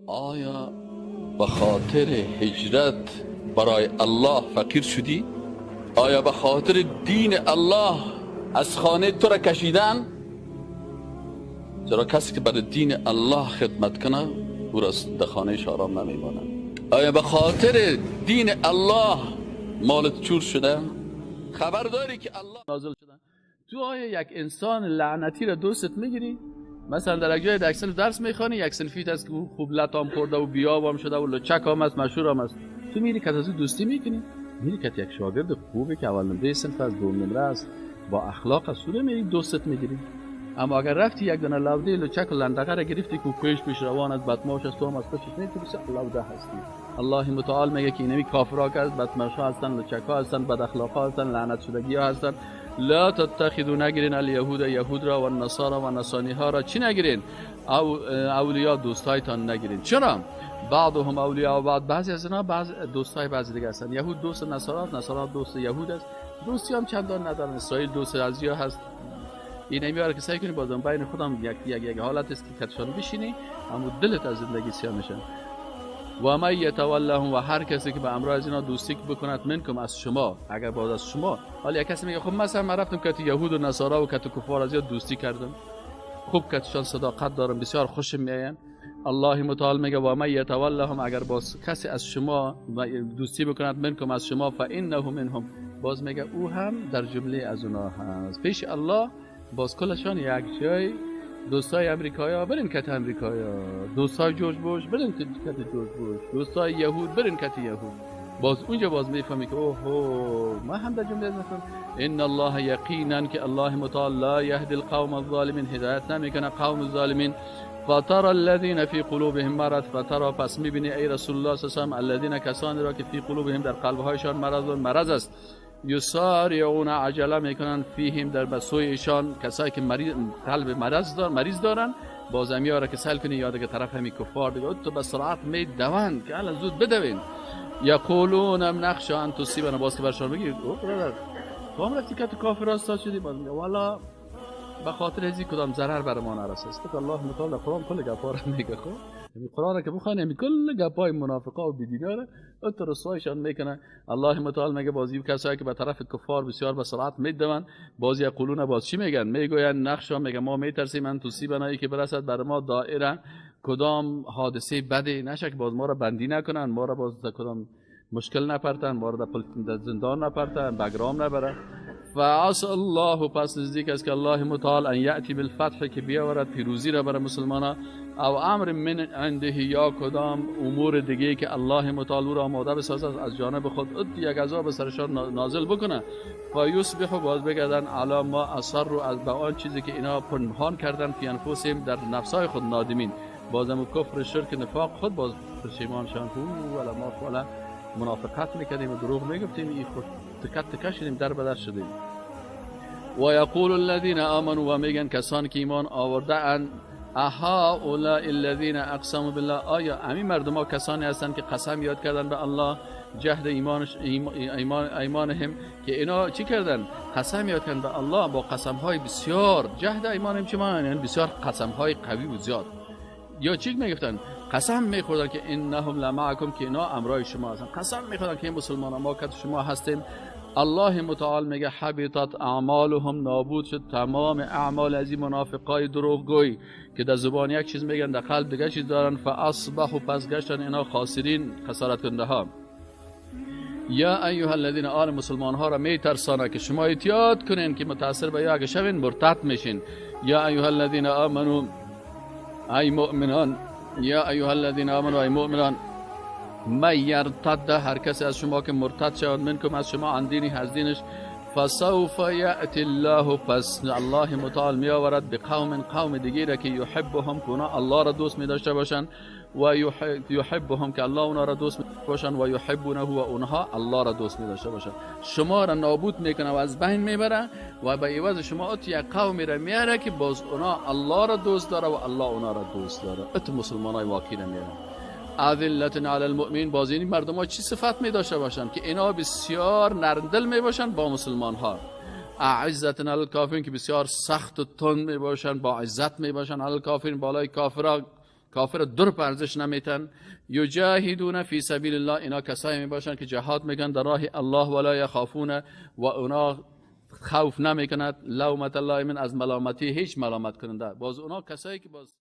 آیا به خاطر هجرت برای الله فقیر شدی؟ آیا به خاطر دین الله از خانه تو را کشیدن؟ چرا کسی که برای دین الله خدمت کنه او را در خانه آرام نمیماند. آیا به خاطر دین الله مالت چور شده؟ خبر داری که الله نازل شده؟ تو آیا یک انسان لعنتی را دوستت میگیری؟ مثلا در یک جای در یک صنف درس میخوانی، یک صنفیت است که خوب لطام خورده و بیاب شده و لچک هم است، مشهور هم است، تو میری که از او دوستی میکنی، میری که یک شاگرد خوبه که اول نمره صنف است، دوم نمره است، با اخلاق است، تو میری دوستت میگیری. اما اگر رفتی یک دانه لوده لچک و لندقه را گرفتی که پیش پیش روان است، بدماش است، تو هم از پشش میری، تو بسیار لوده هستی. الله متعال میگه که اینمی کافرها که بدماشا هستن، لچک‌ها هستن، بد اخلاق‌ها هستن، لعنت شدگی‌ها هستن. لا تتخذوا نگیرین الیهود یهود را و النصارى و نصانی ها را چی نگیرین؟ او اولیا دوستایتان نگیرین. چرا؟ بعضهم اولیا و بعض، بعضی از اینا بعض دوستای بعضی دیگه هستن. یهود دوست نصارا است، نصارا دوست یهود است. دوستی هم چندان ندارن. اسرائیل دوست ازیا هست. این میاره که سعی کنی بازم بین خودم یک یک یک حالت است که کتشان بشینی اما دلت از زندگی سیاه میشه. و من یتولهم و هر کسی که به امر از اینا دوستی بکند، منکم از شما، اگر باز از شما. حالا یک کسی میگه خب مثلا من رفتم که یهود و نصارا و کت کفار از دوستی کردم، خوب کتشان صداقت دارم، بسیار خوشم میاین. الله متعال میگه و من یتولهم، اگر باز کسی از شما دوستی بکند، منکم از شما، فانه منهم، باز میگه او هم در جمله از اونا هست. پیش الله باز کلشان یک جای. دوستای امریکایا برین کت امریکایا، دوستای جورج بوش برین کت جورج بوش، دوستای یهود برین کت یهود. باز اونجا باز میفهمی که اوه ما هم در جمله هستم. ان الله یقینا که الله متعال لا یهدی القوم الظالمین، هدایت نمیکنه قوم الظالمین. فترى الذين في قلوبهم مرض، فترى پس میبینی ای رسول الله صلی الله علیه و الذین کسانی را که فی قلوبهم در قلبهایشان مرض مرض است، یسارعون عجله میکنن، فیهم در بسوی ایشان، کسایی که مریض قلب مرض دار مریض دارن، باز امیاره را که سیل کنی یاد که طرف همی کفار دیگه تو به سرعت میدوند که الان زود بدوین. یقولون نخشى ان تصیبنا، باز که برشان بگی او برادر تو هم رفتی که تو کافر راست شدی، باز میگه والا به خاطر ازی کدام ضرر بر ما نرسه. است که الله متعال در قرآن کل گپا را میگه. خب یعنی قرآن که بخوانی همین کل گپای منافقا و بیدینا را ات رسوایشان میکنه. الله متعال میگه بازی کسایی که به طرف کفار بسیار به سرعت میدوند، بازی یقولون باز چی میگن؟ میگوین نخشا، میگه ما میترسیم ان تصیبنا، که برسد بر ما دائره کدام حادثه بدی نشه که باز ما را بندی نکنن، ما را باز کدام مشکل نپرتن، ما را در زندان نپرتن، بگرام نبرن. فعسى الله، پس نزدیک است که الله متعال ان یأتی بالفتح، که بیاورد پیروزی را برای مسلمانان، او امر من عنده، یا کدام امور دیگه که الله متعال او را آماده بسازد از جانب خود، یک عذاب سرشان نازل بکنه. فیصبح، باز بگردن علی ما اصر، از به آن چیزی که اینا پنهان کردن، فی انفسهم، در نفسای خود، نادمین، بازم کفر شرک نفاق خود باز پشیمان شان. ولا ما فعلا منافقت میکردیم و دروغ میگفتیم، این خود تکت تکه شدیم، در بدر شدیم. و یقول الذین آمنوا، و میگن کسان که ایمان آورده اند، اهؤلاء الذین اقسموا بالله، آیا همین مردم ها کسانی هستند که قسم یاد کردن به الله، جهد ایمانش ایمانهم، که اینا چی کردن؟ قسم یاد کردن به الله با قسم های بسیار. جهد ایمانهم چی معنی؟ یعنی بسیار قسم های قوی و زیاد. یا چی میگفتن؟ قسم میخوردن که انهم لمعکم، که اینا امرای شما هستن. قسم میخوردن که این مسلمان ما که شما هستیم. الله متعال میگه حبطت اعمالهم، نابود شد تمام اعمال از این منافقای دروغگوی که در زبان یک چیز میگن در قلب دیگه چیز دارن. فاصبحوا، پس گشتن اینا خاسرین، خسارت کننده ها. یا ایها الذین آن، مسلمان ها را میترسانه که شما احتیاط کنین که متاثر به یا اگه شوین مرتد میشین. یا ایها الذین آمنوا، ای مؤمنان، یا ایها الذین آمنوا، ای مؤمنان، من یرتد، هر کسی از شما که مرتد شود، منکم از شما، عن دینه، از دینش، فسوف یأتی الله، پس الله متعال می آورد به قوم، قوم دیگه که یحبهم، که اونا الله را دوست می داشته باشند، و یحبهم، که الله اونا را دوست می باشند، و یحبونه، و اونها الله را دوست می داشته باشند. شما را نابود میکنه و از بین میبره و به عوض شما ات یک قومی را میاره که باز اونا الله را دوست داره و الله اونا را دوست داره. ات مسلمانای واقعی را میاره. اذلت علی المؤمنین، باز این مردم ها چی صفت می داشته باشند؟ که اینا بسیار نرمدل می باشند با مسلمان ها. اعزت علی الکافرین، که بسیار سخت و تند می باشند، با عزت می باشند. علی الکافرین، بالای کافرها، کافر در ارزش نمیتن. یجاهدون فی سبیل الله، اینا کسایی می باشن که جهاد میکنن در راه الله، ولا یخافون، و اونا خوف نمیکند، لومة لائم، از ملامتی هیچ ملامت کننده. باز اونا کسایی که باز